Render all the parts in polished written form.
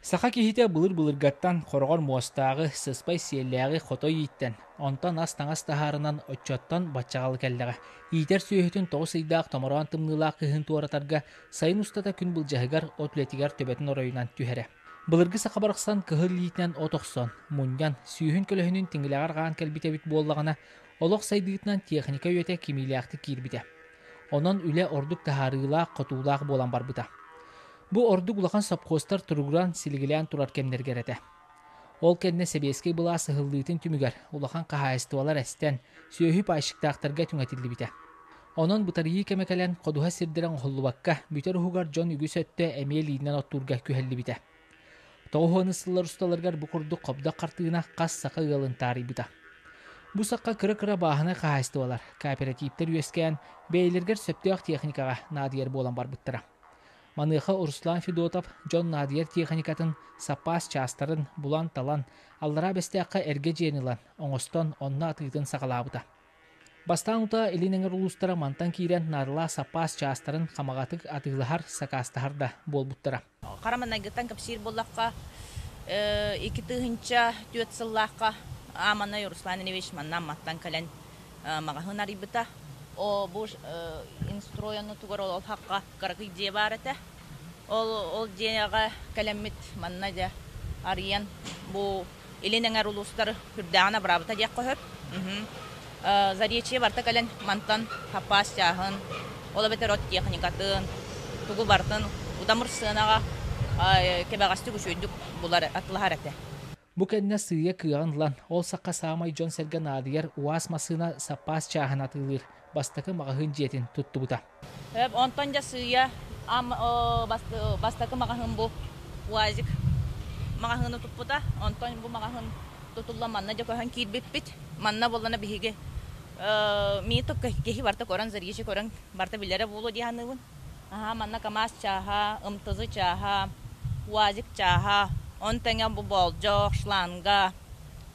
Саха киһитэ былыр-былыргаттан хороҕор муостааҕы, сыспай сиэллээҕи хотой ииттэн, онтон ас-таҥас таһаарынан оччоттон баччаҕалы кэллэҕэ. Иитэр сүөһүтүн 9 ыйдаах томороон тымныылаах кыһын туоратарга сайын устата күн былдьаһыгар от үлэтигэр төбөтүн оройунан түһэрэ. Былыргы саха барахсан кыһыл илиитинэн от охсон, мунньан, сүүһүн көлөһүнүн тиҥилэҕэр хаан кэлбит эбит буоллаҕына, олох сайдыытынан техника үйэтэ кимиилээхтик киирбитэ. Онон үлэ ордук таһаарыылаах, хотуулаах буолан барбыта. Бу ордук улахан сопхуостар туругуран, силигилээн турар кэмнэригэр этэ. Ол кэннэ сэбиэскэй былаас ыһыллыытын түмүгэр улахан хаһаайыстыбалар эстэн, сүөһү пайщиктаахтарга түҥэтиллибитэ. Онон бытарыйыы кэмэ кэлэн, ходуһа сирдэрэ оҥоһуллубакка, бүтэр уһугар дьон үгүс өттө эмиэ илиинэн оттуурга күһэллибитэ. 90 сыллар усталарыгар бу курдук хобдох хартыына хас саха ыалын таарыйбыта. Бу сахха кыра-кыра бааһынай хаһаайыстыбалар, кооперативтэр үөскээн, бэйэлэригэр сөптөөх техникаҕа наадыйар буолан барбыттара. Маныаха Руслан Федотов дьон наадыйар техникатын, саппаас чаастарын булан-талан, Аллараа Бэстээххэ эргэ дьиэни ылан, оҥостон, онно атыытын саҕалаабыта. Бастаан утаа Илин Эҥэр улуустара мантан киирэн наадалаах саппаас чаастарын хамаҕатык атыылаһар, сакаастаһар да буолбуттара. Хара маҥнайгыттан кэпсиир буоллахха, 2004 сыллаахха Ааманай Руслан Ильич манна Амматтан кэлэн маҕаһыын арыйбыта. О, бу инстройанутугар ол хахха кыракый дьиэ баар этэ. Ол дьиэҕэ кэлэммит манна дьэ арыйан бу Илин Эҥэр улуустары үрдээҕин абыраабыта диэххэ сөп. Заречье барыта кэлэн мантан саппаас чааһын, ол эбэтэр от техникатын, тугу барытын удамыр сыанаҕа кэбэҕэстик үчүгэйдик булар атылаһар этэ. Бу кэннэ сыыйа кыаҕын ылан, ол сахха саамай дьон-сэргэ наадыйар УАЗ массыына саппаас чааһын атыылыыр бастакы маҕаһыын дьиэтин туттубута. Онтон дьэ сыыйа бастакы маҕаһыын бу УАЗик маҕаһыыны туппута. Онтон бу маҕаһыын тутуллан манна дьэ көһөн киирбиппит. Манна буоллана биһиги мии киһи барыта көрөн, заречье көрөн барыта билэрэ буолуо дии саныыбын. Аһаа, манна КАМАЗ чааһа, МТЗ чааһа, УАЗик чааһа, он тэҥэ бу болдьох, шланга,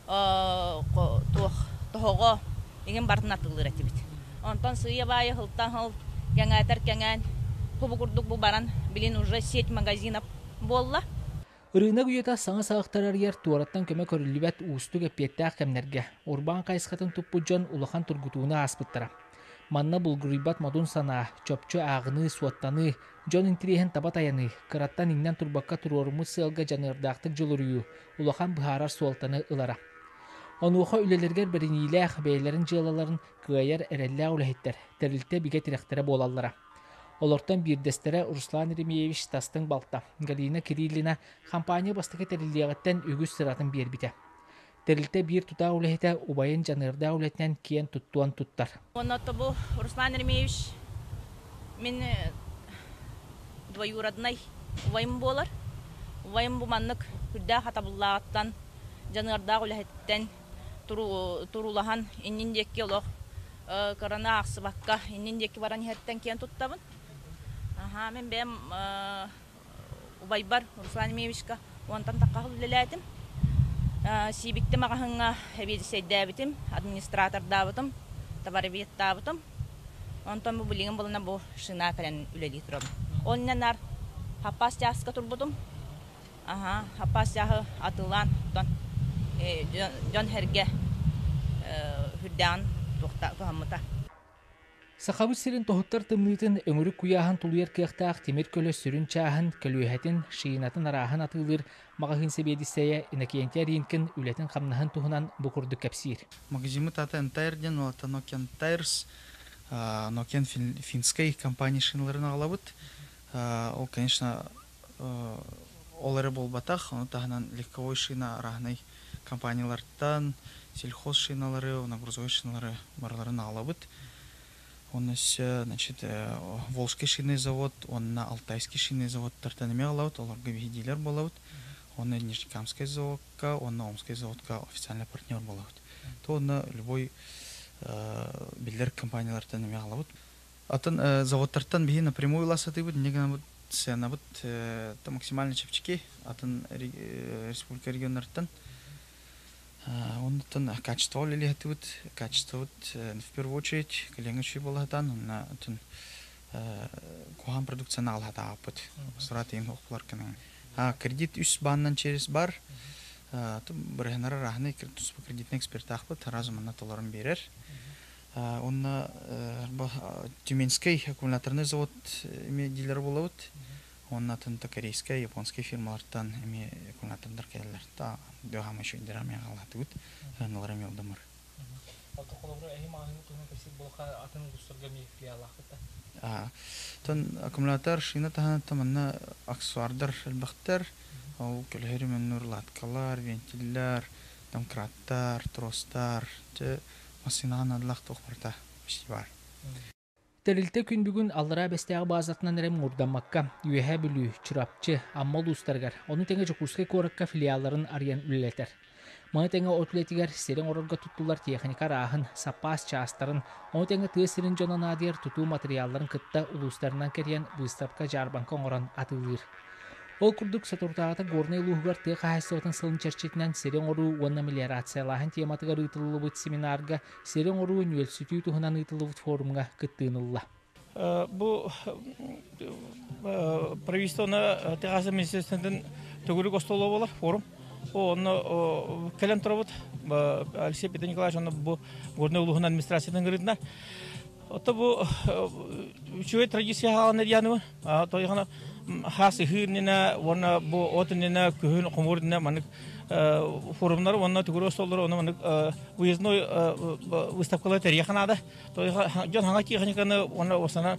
туох тоһоҕо иҥин барытын атыылыыр этибит. Онтон сыыйа-баайы сылтан сыл кэҥээтэр кэҥээн, бу курдук бу баран, билин уже сеть магазинов буолла. Ырыынак үйэтэ саҥа саҕахтары арыйар туораттан көмө көрүллүбэт уустук эппиэттээх кэмнэргэ урбаан хайысхатын туппут дьон улахан тургутууну ааспыттара. Манна булгуруйбат модун санаа, чопчу ааҕыныы, суоттаныы, дьон интириэһин таба тайаныы, кыраттан иҥнэн турбакка туруоруммут сыалга дьаныардаахтык дьулуруйуу улахан быһаарар суолтаны ылара. Онуоха үлэлэригэр бэриниилээх, бэйэлэрин дьыалаларын кыайар эрэллээх үлэһиттэр, тэрилтэ бигэ тирэхтэрэ буолаллара. Олортон биирдэстэрэ Руслан Еремеевич тастыҥ балта Галина Кириллина хампаанньа бастакы тэриллиэҕиттэн үгүс сыратын биэрбитэ. Тэрилтэ биир тутаах үлэһитэ убайын дьаныардаах үлэтинэн киэн туттуон туттар. Уонна бу Руслан Еремеевич мин двоюроднай убайым буолар. Убайым бу маннык үрдээх хатабыллааҕыттан, дьаныардаах үлэһиттэн туруулаһан иннин диэки олох кыраны аахсыбакка иннин диэки баран иһэртэн киэн туттабын. Аһаа, мин бэйэм убайбар Руслан Еремеевичка уонтан тахха үлэлээтим. Сиибикти маҕаһыҥҥа эбиэдиссэйдээбитим, администратордаабытым, товароведтаабытым. Онтон бу билигин булана бу шина кэлэн үлэлии турабын. Ол иннинэ хаппаас чааска турбутум. Аха, хаппаас чааһы атыылаан, оттон дьон сэргэ үрдээҕин туһаммыта. Сахабыт сирин тоһуттар тымныытын өҥүрүк куйааһын тулуйар кыахтаах тимир көлө сүрүн чааһын, көлүөһэтин, шинатын арааһын атыылыыр маҕаһыын сэбиэдиссэйэ Иннокентий Аринкин үлэтин-хамнаһын туһунан бу курдук кэпсиир. Магазиммыт аата Entire диэн, ол аата Nokian Tires, Nokian финскэй компания шиналарын аҕалабыт. Ол, конечно, ол эрэ буолбатах, ону таһынан легковой шина арааһынай компаниялартан сельхоз шиналары, грузовой шиналары барыларын аҕалабыт. Онно өссө, значит, Волжский шинный завод уонна Алтайский шинный заводтартан эмиэ аҕалабыт, олорго биһи дилер буолабыт. Уонна Нижнекамскай заводка уонна Омскай заводка официальный партнер буолабыт. То онно любой биллэр компаниялартан эмиэ аҕалабыт. Атын заводтартан биһи напрямую ыла сатыыбыт, инньэ гынабыт сыанабыт максимально чэпчэки атын республика регионнарыттан. Оннуттан качество үлэлиһэтибит, качествобыт в первую очередь кэлиэҥҥэ үчүгэй буолаһытаан, онно атын куһаҕан продукцияны аҕалаһатаабыппыт. Сыра тиийэн охпулар кэнэн. Кредит үс баанынан через бар. Бырыһынара раһыны туспа кредитный экспертаахпыт разу манна толорон биэрэр. Онно Тюменский аккумуляторный завод эми дилер буолабыт. Онно атын корейскай, японскай фирмалартан эми аккумулятордар кэлэллэр. Та дөхама еще дирами агалатыбыт. Ыналар эми олдомор. Тон аккумулятор шина таһынан манна аксессуардар элбэхтэр. Ол көлөһөрү мөннүр латкалар, вентиллер, домкраттар, тростар, массыынаҕа наадалаах туох барыта почти баар. Тэрилтэ күн бүгүн Аллараа Бэстээҕи баазатынан эрэ муҥурдаммакка, Үөһээ Бүлүү, Чурапчы, Амма улуустарыгар, ону тэҥэ Дьокуускай куоракка филиалларын арыйан үлэлэтэр. Маны тэҥэ от үлэтигэр сири оҥорорго туттуллар техника арааһын, саппаас чаастарын, ону тэҥэ тыа сирин дьоно наадыйар тутуу матырыйаалларын кытта улуустарынан кэрийэн быыстапка-дьаарбаҥка оҥорон атыылыыр. Ол курдук, соторутааҕыта Горнай улууһугар тыа хаһаайыстыбатын сылын чэрчитинэн сири оҥоруу уонна мелиорациялааһын тематыгар ыытыллыбыт семинарга сири оҥоруу нүөлсүтүү туһунан ыытыллыбыт форумҥа кыттыыны ылла. Бу правительствоны Техас министерствотын төгүрүк остуола буолар форум. Онно кэлэн турабыт. Алексей Петр Николаевич онно бу Горнай улууһун администрациятын ыҥырыытына. Ото бу үчүгэй традиция хаалан эрияны тойхана хаас ыһыырнина уонна бу от иннинэ күһүн хомуур иннинэ маннык форумнар уонна төгүрүк остуоллары уонна маннык выездной выставкалары тэрийиэхэ наада. Дьон хаҥа техниканы уонна осана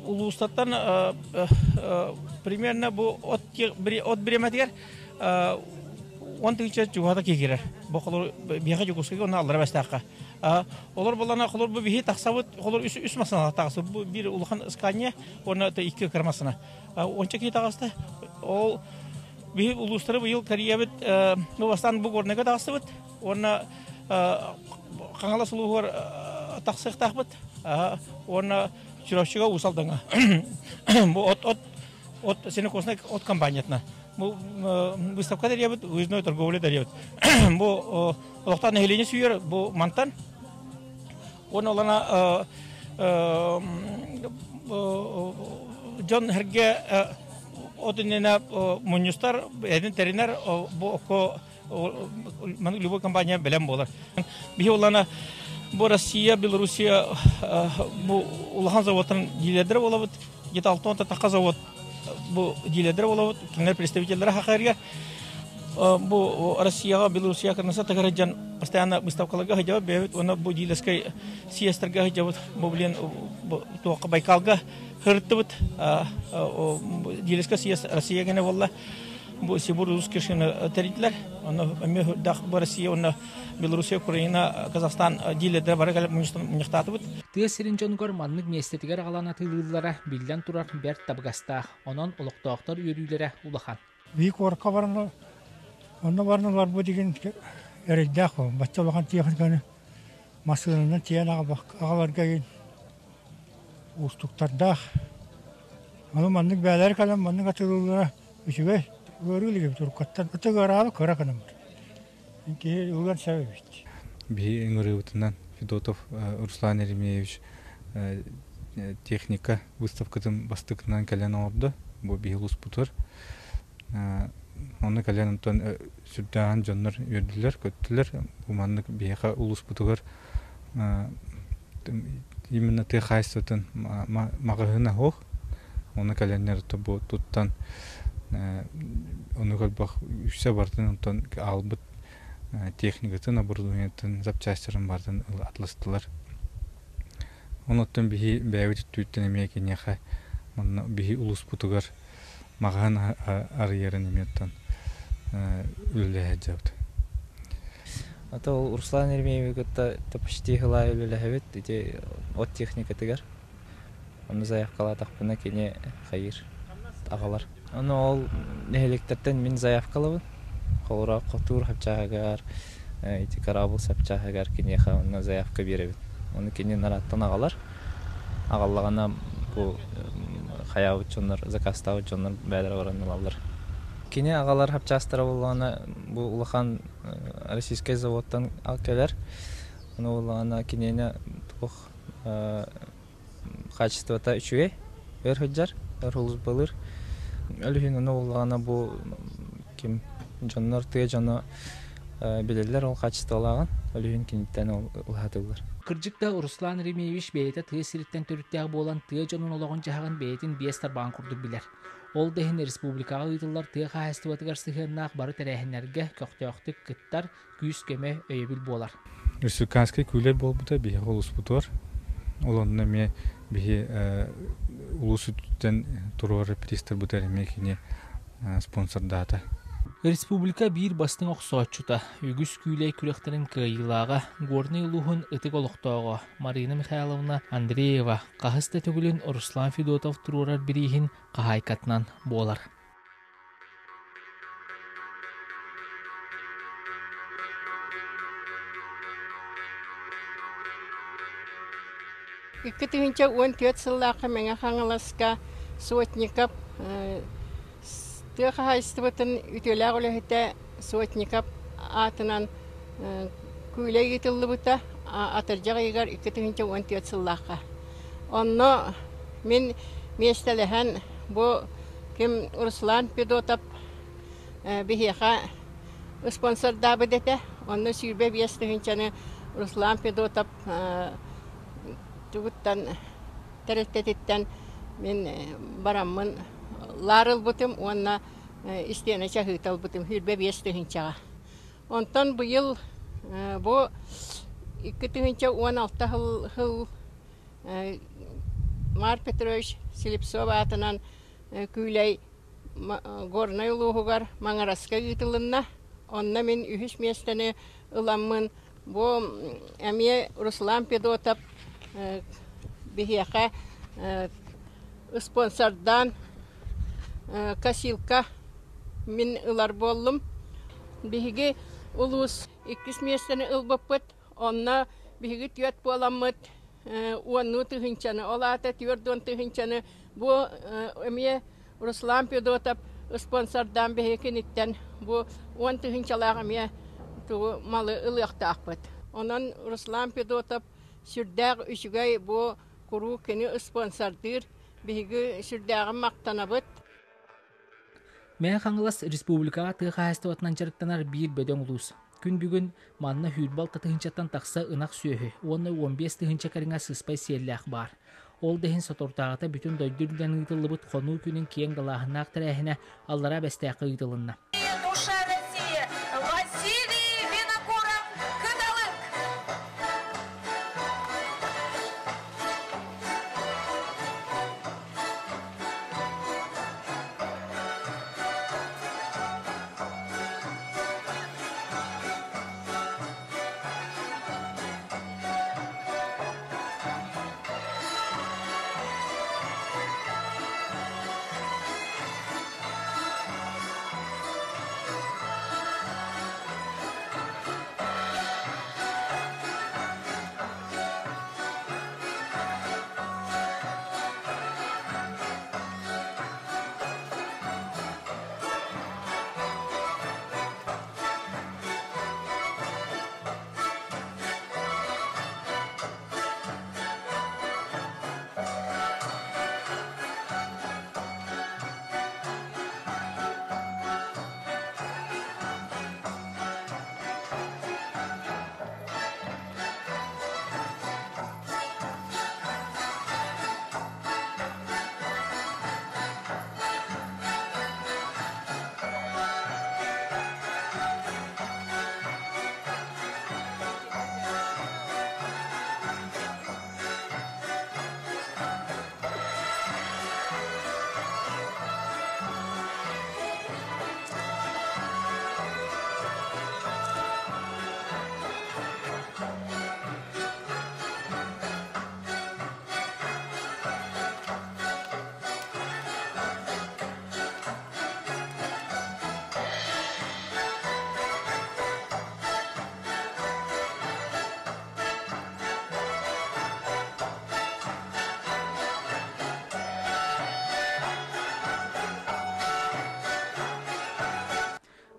улуустартан примерно бу от от бириэмэтигэр он тыһыынча чугаһата киирэр. Бу холор биһиэхэ Дьокуускайга уонна Аллара Бэстээххэ. Олор булана холор бу биһи тахсабыт холор үс үс массыына тахсыбыт. Бу биир улахан Скания уонна икки кыра массыына. Онча киһи таҕыста. Ол биһи улуустары быйыл кэрийэбит ну бастаан бу Горнайга таҕыстыбыт уонна Хаҥалас улууһугар тахсыахтаахпыт уонна Чурапчыга Уус Алдаҥҥа. Бу от от от сенокосный от компаниятына. Бу выставка тэрийэбит, выездной торговля тэрийэбит. Бу олохтоох нэһилиэнньэ сүүйэр бу мантан. Уонна олана дьон эргэ от иннинэ мунньустар, эдин тэринэр бу окко любой компания бэлэм буолар. Биһи улана бу Россия, Белоруссия бу улахан заводтан дилердер болобут. Где-то алтон тақа завод бу дилердер болобут. Кинилер представительдері хақария. Бу Россияға, Белоруссия кырнаса тагырыджан постоянно выставкаларга хыдьабыт, бэйэбит уонна бу дилерскай съездарга хыдьабыт. Бу блин туохха Байкалга хырыттыбыт. Дилерскай съезд Россия гене болла. Бу Сибур русский шины тэрийдилэр. Онно эмиэ үрдэх бу Россия уонна Белоруссия, Украина, Казахстан дилердер бары кэлеп мунньахтаатыбыт. Тыа сирин дьонугар маннык миэстэтигэр аҕалан атыылыыллара биллэн турар бэрт табыгастаах. Онон олохтоохтор үөрүүлэрэ улахан. Бии куоракка баран онно баран ыларбыт игин эрэйдээх буолан бачча улахан техниканы массыынанан тиэйэн аҕаларга игин уустуктардаах. Ону маннык бээлэри кэлэн маннык атыылыыллара үчүгэй ыарыы илигим туруккаттан ытык ыараабыт кыра гынаммыт. Киһи ылыан сөп эбит. Биһи ыҥырыыбытынан Федотов Руслан Еремеевич техника выставкатын бастакынан кэлэн оҥордо. Бу биһи улууспутугар. Онно кэлэн онтон сүрдээҕин дьоннор үөрдүлэр, көттүлэр. Бу маннык биһиэхэ улууспутугар именно тыа хаһаайыстыбатын маҕаһыына суох. Ону кэлэннэр бу туттан ону көрбөх үксэ барытын онтон аалбыт техникатын, оборудованиетын, запчастарын барытын атластылар. Онуттан биһи бэйэбит өттүттэн эмиэ киниэхэ манна биһи улууспутугар маҕаһын арыйарын эмиэттэн үлэлэһэ сылдьабыт. А то Руслан Еремеевы кытта почти хылай үлэлэһэбит ити от техникатыгар. Ону заявкалаатахпына кини хайыр аҕалар. Ону ол нэһилиэктэртэн мин заявкалабын. Холура хотуур хапчааһыгар, ити корабль сапчааһыгар киниэхэ онно заявка биэрэбин. Ону кини нараттан аҕалар. Аҕаллаҕына бу хайаабыт дьоннор, заказтаабыт дьоннор бэйэлэрэ баран ылаллар. Кини аҕалар хапчаастара буоллаҕына бу улахан российскай заводтан кэлэр. Ону буоллаҕына киниэнэ туох хаачыстыбата үчүгэй, өр сылдьар, өр сулууспалыыр. Ол иһин ону буоллаҕына бу ким дьоннор тыа дьоно билэллэр ол хаачыстыбалааҕын, ол иһин киниттэн ол уһатыллар. Кырдьык да, Руслан Еремеевич бэйэтэ тыа сириттэн төрүттээх буолан, тыа дьонун олоҕун-дьаһаҕын бэйэтин биэс тарбаҕын курдук билэр. Ол да иһин республикаҕа ыытыллар тыа хаһаайыстыбатыгар сыһыаннаах бары тэрээһиннэргэ көхтөөхтүк кыттар, күүс-көмө, өйөбүл буолар. Республиканскай күүлэй буолбута биһиэхэ улууспутугар. Ол онно эмиэ биһи улуус үтүттэн туруорар пристарбытыгар эмиэ кини спонсордаата. Республика биир бастыҥ охсооччута, үгүс күүлэй күрэхтэрин кыайыылааҕа, Горнай улууһун ытык олохтооҕо Марина Михайловна Андреева хаһыс да төгүлүн Руслан Федотов туруорар бирииһин хаһаайкатынан буолар. 2014 сыллаахха Мэҥэ Хаҥаласка Сотников тыа хаһаайыстыбатын үтүөлээх үлэһитэ Сотников аатынан күүлэй ыытыллыбыта атырдьах ыйыгар 2014 сыллаахха. Онно мин миэстэлэһэн бу ким Руслан Федотов биһиэхэ спонсордаабыт этэ. Онно 25 тыһыынчаны Руслан Федотов тугуттан тэрилтэтиттэн мин бараммын лаар ылбытым уонна истиэнэ чаһыыта ылбытым 25 тыһыынчаҕа. Онтон быйыл бу 2016 сыл Марк Петрович Слепцов аатынан Күүлэй Горнай улууһугар Маҥараска ыытылынна. Онно мин үһүс миэстэни ыламмын бу эмиэ Руслан Федотов биһиэхэ спонсордаан косилка мин ылар буоллум. Биһиги улуус иккис миэстэни ылбыппыт. Онно биһиги түөрт буоламмыт уоннуу тыһыынчаны, ол аата 40 тыһыынчаны бу эмиэ Руслан Федотов спонсордаан биһиги киниттэн бу 10 тыһыынчалаах эмиэ тугу малы ылыахтаахпыт. Онон Руслан Федотов сүрдээх үчүгэй бу куруук кини спонсордыыр, биһиги сүрдээҕин махтанабыт. Мэҥэ Хаҥалас республикаҕа тыа хаһаайыстыбатынан дьарыктанар биир бөдөҥ улуус. Күн бүгүн манна 26 тыһыынчаттан тахса ынах сүөһү уонна 15 тыһыынча кэриҥэ сыспай сиэллээх баар. Ол да иһин соторутааҕыта бүтүн дойду үрдүнэн ыытыллыбыт Хонуу күнүн киэҥ далааһыннаах тэрээһинэ Аллараа Бэстээххэ ыытылынна. Душа России Василий Винокуров Кыталык!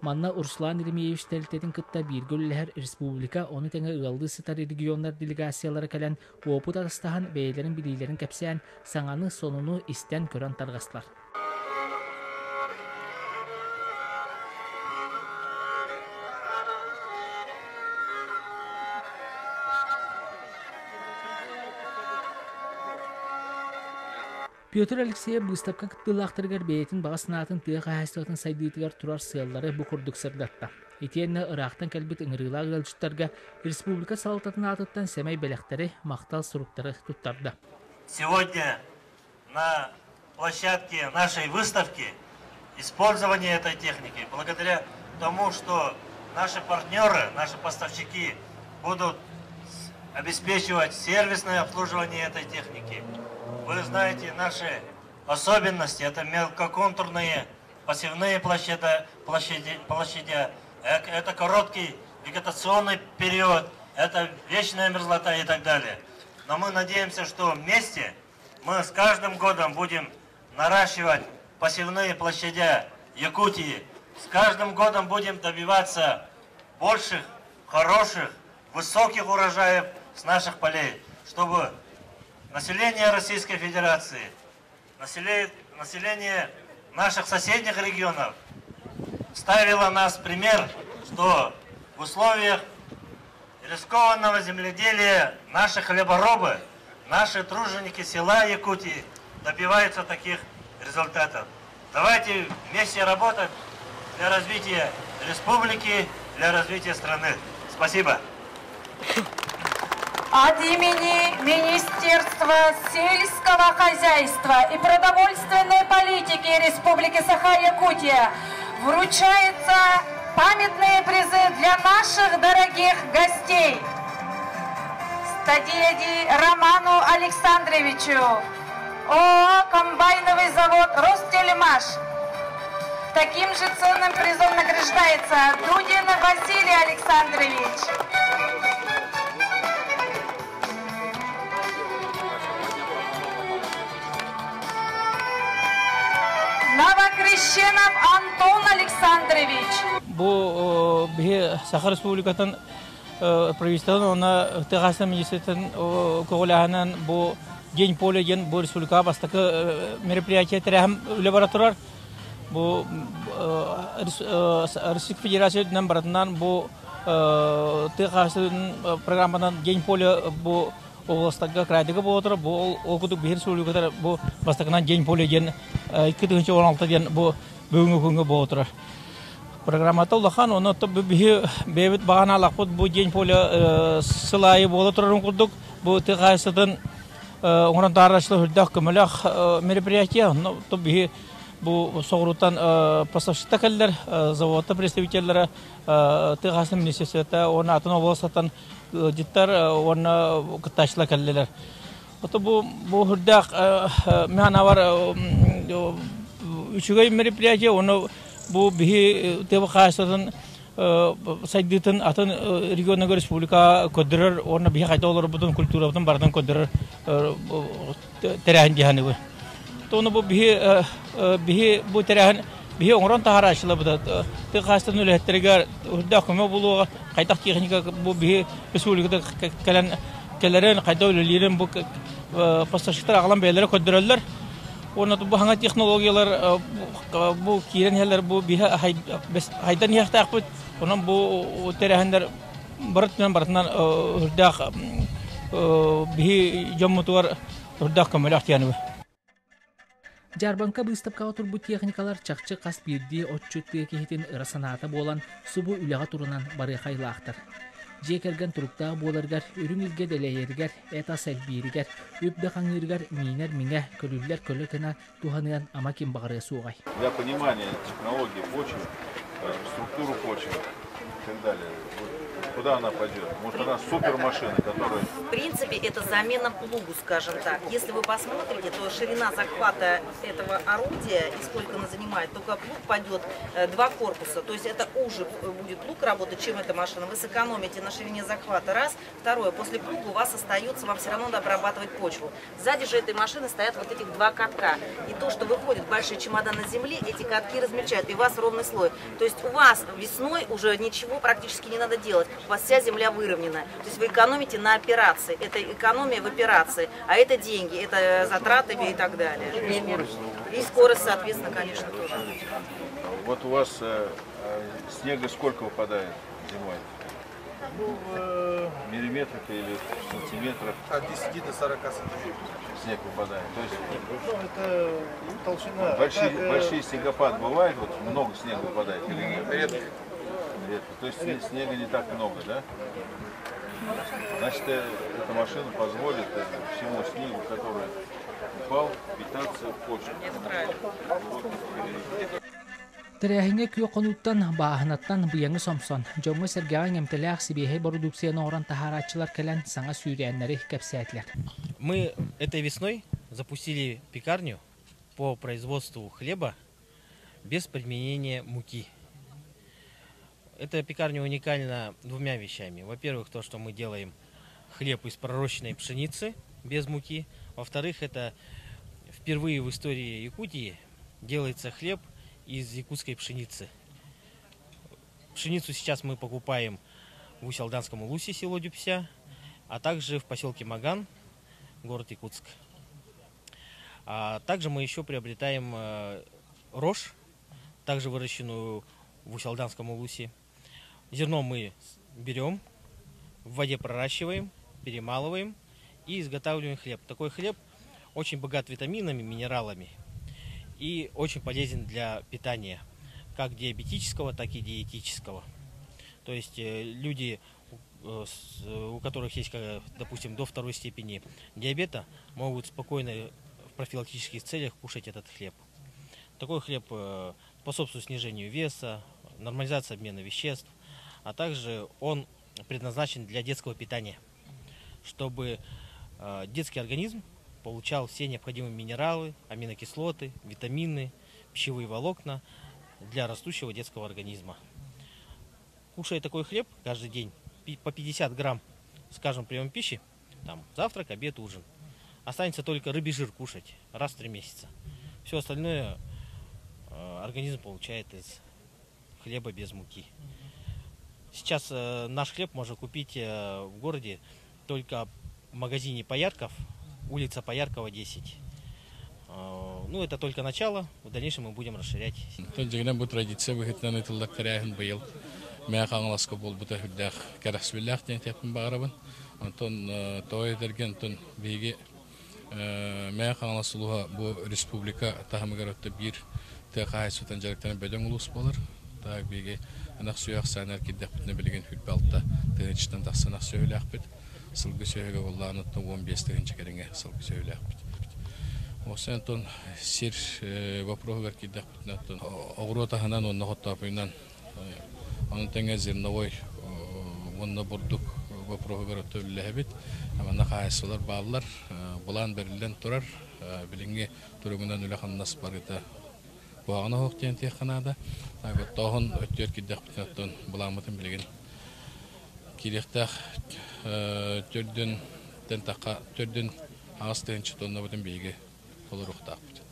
Манна Руслан Еремеевич тэрилтэтин кытта бииргэ үлэлэһэр республика, ону тэҥэ ыаллыы сытар регионнар делегациялара кэлэн уопут атастаһан, бэйэлэрин билиилэрин кэпсээн, саҥаны, сонуну истэн-көрөн тарҕастылар. Петр Алексеев быыстапка кыттыылаахтарыгар бэйэтин баҕа санаатын тыа хаһаайыстыбатын сайдыытыгар турар сыаллары бу курдук сырдатта. Итиэннэ ыраахтан кэлбит ыҥырыылаах ыалдьыттарга республика салалтатын аатыттан сэмэй бэлэхтэри, махтал суруктары туттарда. Сегодня на площадке нашей выставки использование этой техники, благодаря тому, что наши партнеры, наши поставщики будут обеспечивать сервисное обслуживание этой техники. Вы знаете наши особенности, это мелкоконтурные посевные площади, площади, площади, это короткий вегетационный период, это вечная мерзлота и так далее. Но мы надеемся, что вместе мы с каждым годом будем наращивать посевные площадя Якутии. С каждым годом будем добиваться больших, хороших, высоких урожаев с наших полей, чтобы население Российской Федерации, население наших соседних регионов ставило нас пример, что в условиях рискованного земледелия наши хлеборобы, наши труженики села Якутии добиваются таких результатов. Давайте вместе работать для развития республики, для развития страны. Спасибо. От имени Министерства сельского хозяйства и продовольственной политики Республики Саха-Якутия вручаются памятные призы для наших дорогих гостей. Стадиеди Роману Александровичу, ООО «Комбайновый завод Ростелемаш». Таким же ценным призом награждается Дудин Василий Александрович. Новокрещенов Антон Александрович. Бу биһи Саха Республикатын правительствотын уонна тыа хаһаайыстыбатын министртын көҕүлээһинэн бу День поля диэн бу республикаҕа бастакы мероприятие тэрээһин үлэ бара турар. Бу Российская Федерация үрдүнэн барытынан бу тыа хаһаайыстыбатын программанан День поля бу областарга крайдыга буола турар. Бу ол курдук биһир республикатар бу бастакынан День поля диэн 2016 диэн бу бүгүҥҥү күҥҥэ буола турар. Программата улахан, онно биһи бэйэбит баҕанаалаахпыт бу День поля сыл аайы буола турарын курдук бу тыа хаһаайыстыбатын оҥорон таһаараччылар үрдээх көмөлөөх мероприятие. Онно биһи бу соҕурууттан поставщикта кэллэр, заводта представителлэрэ тыа хаһаайыстыбатын министерствота уонна атын областан ыалдьыттар уонна кыттааччылар кэллилэр. Ото бу бу үрдээх миһанавар үчүгэй мероприятие уонна бу биһи тыа хаһаайыстыбатын сайдыытын атын регионнарга республика көрдөрөр уонна биһи хайда олорбутун культурабытын барытын көрдөрөр тэрээһин диэханыбы. Тону бу биһи биһи бу тэрээһин биһи оҥорон таһаарааччыларбыт тыа хаһаайыстыбатын үлэһиттэригэр үрдээх көмө булуоҕа хайдах техника бу биһи республикада кэлэн кэлэрин хайдах үлэлиирин бу поставщиктар аҕалан бэйэлэрэ көрдөрөллөр уонна бу саҥа технологиялар бу киирэн иһэллэр бу биһи хайдан иһиэхтээхпит онон бу тэрээһиннэр барытынан барытынан үрдээх биһи дьоммутугар үрдээх көмөлөөх диэни Дьаарбаҥка быыстапкаҕа турбут техникалар чахчы хас биирдии отчут тыа киһитин ыра санаата буолан, субу үлэҕэ турунан барыаха айылаахтар. Дьиэ кэргэн туруктаах буоларыгар, үрүҥ илгэ дэлэйэригэр, эт-ас элбииригэр, үп да хаҥыырыгар миинэр миҥэ, көлүллэр көлө гына туһаныан ама ким баҕарыа суоҕай. Для понимания технологии почвы, структуру почвы и так далее. Вот куда она пойдет? Может, она супермашина, которая... В принципе, это замена плугу, скажем так. Если вы посмотрите, то ширина захвата этого орудия и сколько она занимает, только плуг пойдет два корпуса. То есть это уже будет плуг работать, чем эта машина. Вы сэкономите на ширине захвата, раз. Второе, после плуга у вас остается, вам все равно надо обрабатывать почву. Сзади же этой машины стоят вот этих два катка. И то, что выходит большие чемоданы земли, эти катки размельчают, и у вас ровный слой. То есть у вас весной уже ничего практически не надо делать. У вас вся земля выровнена. То есть вы экономите на операции. Это экономия в операции. А это деньги, это затраты и так далее. И скорость. И скорость, соответственно, конечно, тоже. Вот у вас снега сколько выпадает зимой? Ну, в миллиметрах или в сантиметрах. От 10 до 40 сантиметров. Снег выпадает. То есть, ну, это толщина. Большие, так, большие снегопад бывает, вот много снега выпадает или нет? Редко. Редко. То есть Редко. Снега не так много, да? Значит, эта машина позволит всему снегу, который упал, питаться в почве. Тэрээһиҥҥэ күөх хонууттан, бааһынаттан быйаҥы сомсон, дьоҥҥо-сэргэҕэ иҥэмтэлээх сибиэһэй бородууксуйаны оҥорон таһаарааччылар кэлэн саҥа сүүрээннэри кэпсээтилэр. Мы этой весной запустили пекарню по производству хлеба без применения муки. Эта пекарня уникальна двумя вещами. Во-первых, то, что мы делаем хлеб из пророщенной пшеницы без муки. Во-вторых, это впервые в истории Якутии делается хлеб из якутской пшеницы. Пшеницу сейчас мы покупаем в Усть-Алданском Улусе, село Дюпся, а также в поселке Маган, город Якутск. А также мы еще приобретаем рожь, также выращенную в Усть-Алданском Улусе. Зерно мы берем, в воде проращиваем, перемалываем и изготавливаем хлеб. Такой хлеб очень богат витаминами, минералами и очень полезен для питания, как диабетического, так и диетического. То есть люди, у которых есть, допустим, до второй степени диабета, могут спокойно в профилактических целях кушать этот хлеб. Такой хлеб способствует снижению веса, нормализации обмена веществ, а также он предназначен для детского питания, чтобы детский организм получал все необходимые минералы, аминокислоты, витамины, пищевые волокна для растущего детского организма. Кушая такой хлеб каждый день, по 50 грамм, скажем, прием пищи, там завтрак, обед, ужин, останется только рыбий жир кушать раз в 3 месяца. Все остальное организм получает из хлеба без муки. Сейчас наш хлеб можно купить в городе только в магазине Поярков, улица Пояркова, 10. Ну, это только начало. В дальнейшем мы будем расширять. Дьиҥинэн бу традиция быһыытынан ыытыллар тэрээһин быйыл Мэҥэ Хаҥаласка буолбута сүрдээх кэрэхсэбиллээх диэн этиэхпин баҕарабын. Онтон тоҕо этэргэ онтон биһиги Мэҥэ Хаҥалас улууһа бу республика таһымыгар өттө биир тыа хаһаайыстыбатынан дьарыктанар бөдөҥ улуус буолар. Так биһиги ынах сүөһү ахсааныгар киирдэхпитинэ билигин 26 тыһыынчаттан тахса ынах сүөһүлээхпит. Сылгы сүөһүгэ буоллаҕына оттон 15 тыһыынча кэриҥэ сылгы сүөһүлээхпит. Оттон оттон сир вопроһугар киирдэхпитинэ оттон оҕуруот аһынан уонна хортуоппуйунан ону тэҥэ зерновой уонна бурдук вопроһугар өттө үлэлэһэбит. Манна хаһаайыстыбалар бааллар, былаан бэриллэн турар. Билиҥҥи туругунан үлэ-хамнас барыта куһаҕана суох диэн этиэххэ наада. Оттооһун өттүгэр киирдэхпитинэ оттон былааммытын билигин киириэхтээх төрдүн тахха 4,8 тыһыынча тоннабытын биһиги толоруохтаахпыт.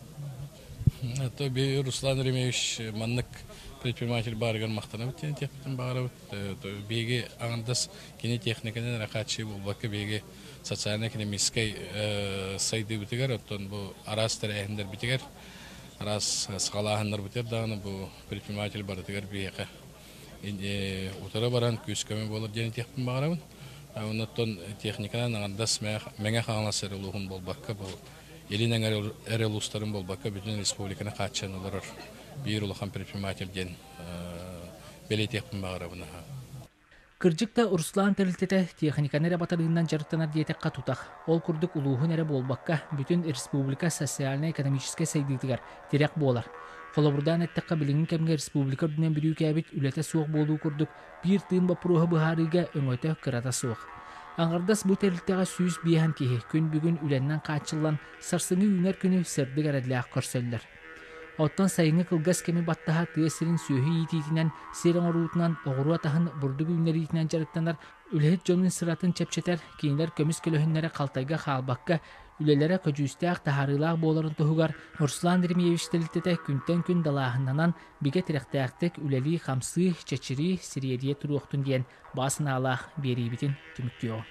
То би Руслан Еремеевич маннык предприниматель баарыгар махтанабыт диэн этиэхпитин баҕарабыт. Биһиги аҥардас кини техниканан эрэ хааччыйыы буолбакка биһиги социально-экономическай сайдыыбытыгар, оттон бу араас тэрээһиннэрбитигэр, араас саҕалааһыннарбытыгар даҕаны бу предприниматель барытыгар биһиэхэ утары баран күүс-көмө буолар диэн этиэхпин баҕарабын. Оннуттан техниканан аҥардас Мэҥэ Хаҥалас эрэ улууһун буолбакка, бу илин эҥэр эрэ улуустарын буолбакка, бүтүн республиканы хааччыйан олорор биир улахан предприниматель диэн бэлиэтиэхпин баҕарабын. Кырдьык да, Руслан тэрилтэтэ техниканы эрэ батарыынан дьарыктанар диэтэххэ тутах. Ол курдук улууһун эрэ буолбакка, бүтүн республика социальнай-экономическай сайдыытыгар тирэх буолар. Холобурдаан эттэххэ, билиҥҥи кэмҥэ республика үрдүнэн бүрүүкээбит үлэтэ суох буолуу курдук биир тыын боппуруоһу быһаарыыга өҥөтө кырата суох. Аҥардас бу тэрилтэҕэ 105 киһи күн бүгүн үлэннэн хааччыллан сарсыҥҥы үүнэр күнү сырдык эрэллээх көрсөллөр. Оттон сайыҥҥы кылгас кэми баттаһа тыа сирин сүөһү иитиитинэн, сир оҥоруутунан, оҕуруот аһын, бурдук үүннэриитинэн дьарыктанар үлэһит дьонун сыратын чэпчэтэр, кинилэр көмүс көлөһүннэрэ халтайга хаалбакка, үлэлэрэ көдьүүстээх, таһаарыылаах буоларын туһугар Руслан Еремеевич тэрилтэтэ күнтэн күн далааһыннанан, бигэ тирэхтээхтик үлэлии-хамсыы, чэчирии, сириэдийэ туруохтун диэн баҕа санаалаах биэриибитин түмүктүөҕүҥ.